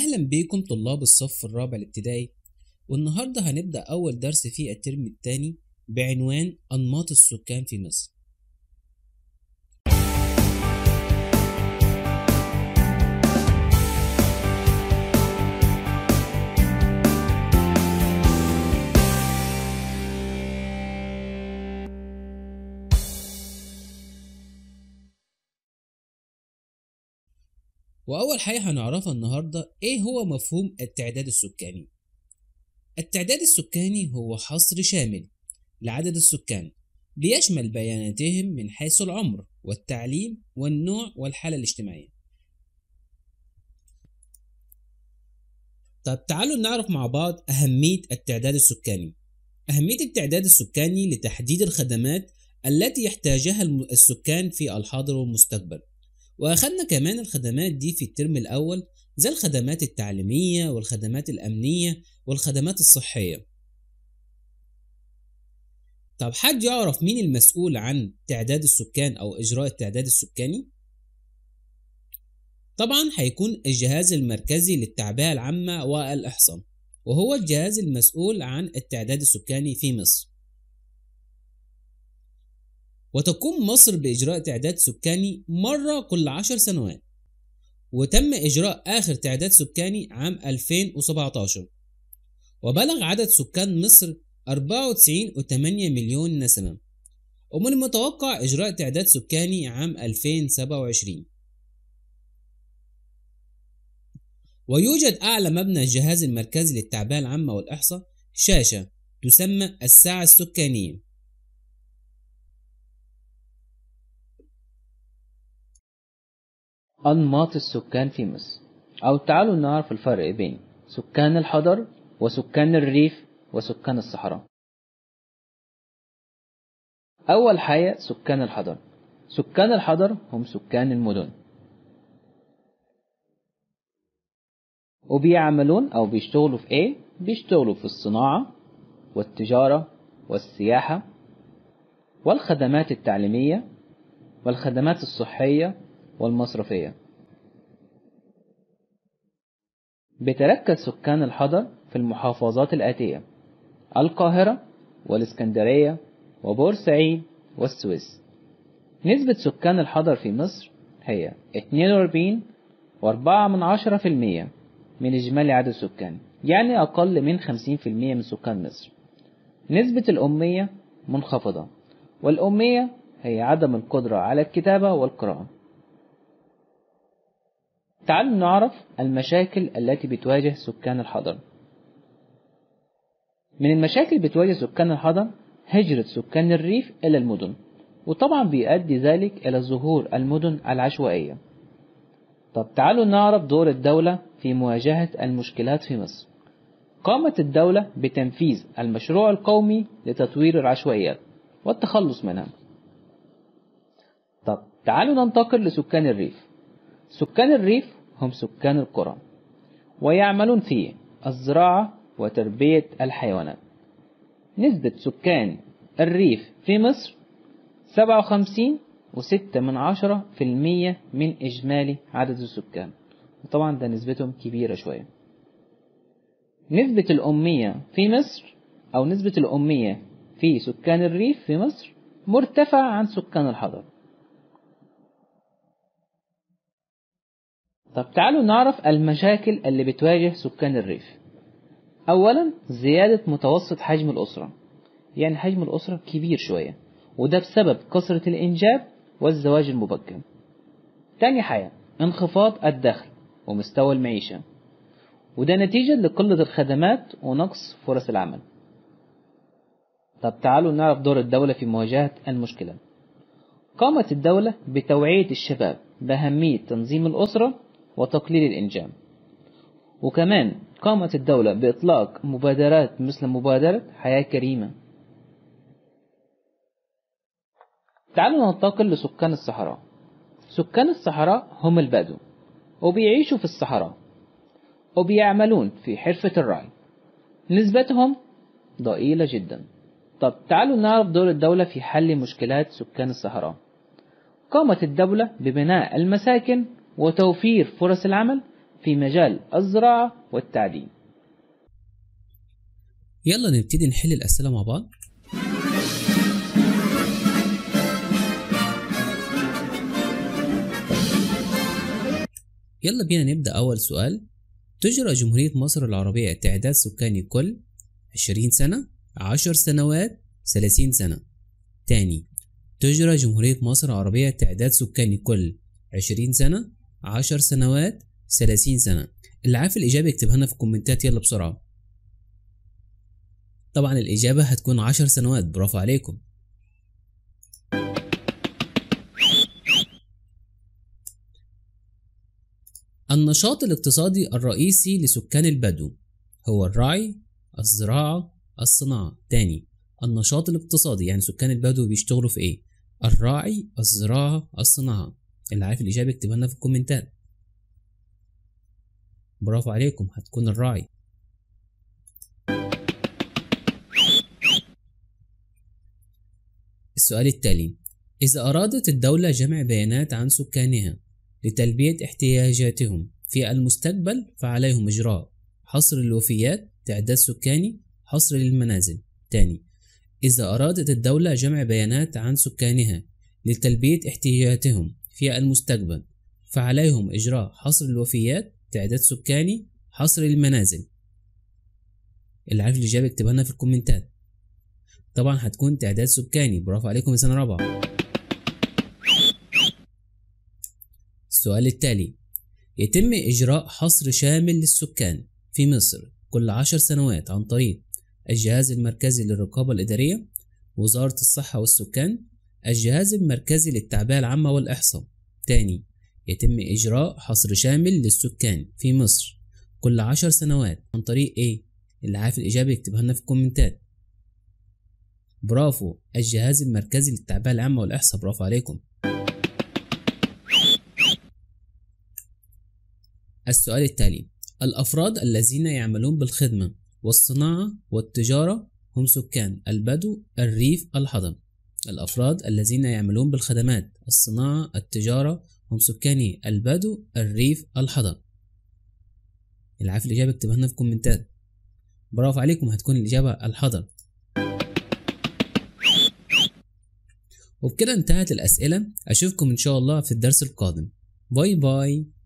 أهلا بكم طلاب الصف الرابع الابتدائي، والنهاردة هنبدأ أول درس في الترم الثاني بعنوان أنماط السكان في مصر. وأول حاجة هنعرفها النهاردة إيه هو مفهوم التعداد السكاني. التعداد السكاني هو حصر شامل لعدد السكان، بيشمل بياناتهم من حيث العمر والتعليم والنوع والحالة الاجتماعية. طب تعالوا نعرف مع بعض أهمية التعداد السكاني. أهمية التعداد السكاني لتحديد الخدمات التي يحتاجها السكان في الحاضر والمستقبل، وأخذنا كمان الخدمات دي في الترم الأول زي الخدمات التعليمية والخدمات الأمنية والخدمات الصحية. طب حد يعرف مين المسؤول عن تعداد السكان أو إجراء التعداد السكاني؟ طبعا هيكون الجهاز المركزي للتعبئة العامة والإحصاء، وهو الجهاز المسؤول عن التعداد السكاني في مصر. وتقوم مصر بإجراء تعداد سكاني مرة كل 10 سنوات، وتم إجراء آخر تعداد سكاني عام 2017، وبلغ عدد سكان مصر 94.8 مليون نسمة، ومن المتوقع إجراء تعداد سكاني عام 2027. ويوجد أعلى مبنى الجهاز المركزي للتعبئة العامة والإحصاء شاشة تسمى الساعة السكانية. أنماط السكان في مصر، أو تعالوا نعرف الفرق بين سكان الحضر وسكان الريف وسكان الصحراء. أول حاجة سكان الحضر. سكان الحضر هم سكان المدن، وبيعملون أو بيشتغلوا في إيه؟ بيشتغلوا في الصناعة والتجارة والسياحة والخدمات التعليمية والخدمات الصحية والمصرفية. بيتركز سكان الحضر في المحافظات الآتية: القاهرة والإسكندرية وبورسعيد والسويس. نسبة سكان الحضر في مصر هي 42.4% من إجمالي عدد السكان، يعني أقل من 50% من سكان مصر. نسبة الأمية منخفضة، والأمية هي عدم القدرة على الكتابة والقراءة. تعالوا نعرف المشاكل التي بتواجه سكان الحضر. من المشاكل اللي بتواجه سكان الحضر هجرة سكان الريف إلى المدن، وطبعا بيؤدي ذلك إلى ظهور المدن العشوائية. طب تعالوا نعرف دور الدولة في مواجهة المشكلات في مصر. قامت الدولة بتنفيذ المشروع القومي لتطوير العشوائيات والتخلص منها. طب تعالوا ننتقل لسكان الريف. سكان الريف هم سكان القرى، ويعملون في الزراعة وتربية الحيوانات. نسبة سكان الريف في مصر 57.6% من إجمالي عدد السكان، وطبعا ده نسبتهم كبيرة شوية. نسبة الأمية في مصر أو نسبة الأمية في سكان الريف في مصر مرتفعة عن سكان الحضر. طب تعالوا نعرف المشاكل اللي بتواجه سكان الريف. أولا زيادة متوسط حجم الأسرة، يعني حجم الأسرة كبير شوية، وده بسبب كثرة الإنجاب والزواج المبكر. تاني حاجة انخفاض الدخل ومستوى المعيشة، وده نتيجة لقلة الخدمات ونقص فرص العمل. طب تعالوا نعرف دور الدولة في مواجهة المشكلة. قامت الدولة بتوعية الشباب بأهمية تنظيم الأسرة وتقليل الإنجاب، وكمان قامت الدولة بإطلاق مبادرات مثل مبادرة حياة كريمة. تعالوا ننتقل لسكان الصحراء. سكان الصحراء هم البدو، وبيعيشوا في الصحراء وبيعملون في حرفة الرعي. نسبتهم ضئيلة جدا. طب تعالوا نعرف دور الدولة في حل مشكلات سكان الصحراء. قامت الدولة ببناء المساكن وتوفير فرص العمل في مجال الزراعة والتعدين. يلا نبتدي نحل الأسئلة مع بعض. يلا بينا نبدأ أول سؤال. تجرى جمهورية مصر العربية تعداد سكاني كل 20 سنة، 10 سنوات، 30 سنة. تاني، تجرى جمهورية مصر العربية تعداد سكاني كل 20 سنة، 10 سنوات، 30 سنة. اللي عارف الإجابة يكتبها لنا في الكومنتات يلا بسرعة. طبعا الإجابة هتكون 10 سنوات، برافو عليكم. النشاط الاقتصادي الرئيسي لسكان البدو هو الرعي، الزراعة، الصناعة. تاني، النشاط الاقتصادي يعني سكان البدو بيشتغلوا في ايه؟ الراعي، الزراعة، الصناعة. اللي عارف الإجابة يكتبها لنا في الكومنتات. برافو عليكم، هتكون الراعي. السؤال التالي، إذا أرادت الدولة جمع بيانات عن سكانها لتلبية احتياجاتهم في المستقبل فعليهم إجراء حصر الوفيات، تعداد سكاني، حصر للمنازل. تاني، إذا أرادت الدولة جمع بيانات عن سكانها لتلبية احتياجاتهم في المستقبل فعليهم إجراء حصر الوفيات، تعداد سكاني، حصر المنازل. اللي عارف الإجابة اكتبها لنا في الكومنتات. طبعا هتكون تعداد سكاني، برافو عليكم يا سنة رابعة. السؤال التالي، يتم إجراء حصر شامل للسكان في مصر كل 10 سنوات عن طريق الجهاز المركزي للرقابة الإدارية، وزارة الصحة والسكان، الجهاز المركزي للتعبئة العامة والإحصاء. تاني، يتم إجراء حصر شامل للسكان في مصر كل 10 سنوات عن طريق إيه؟ اللي عارف الإجابة يكتبها لنا في الكومنتات. برافو، الجهاز المركزي للتعبئة العامة والإحصاء، برافو عليكم. السؤال التالي، الأفراد الذين يعملون بالخدمة والصناعة والتجارة هم سكان البدو، الريف، الحضر. الأفراد الذين يعملون بالخدمات، الصناعة، التجارة هم سكان البدو، الريف، الحضر. اللي عارف الإجابة اكتبها لنا في الكومنتات. برافو عليكم، هتكون الإجابة الحضر. وبكده انتهت الأسئلة، أشوفكم إن شاء الله في الدرس القادم. bye bye.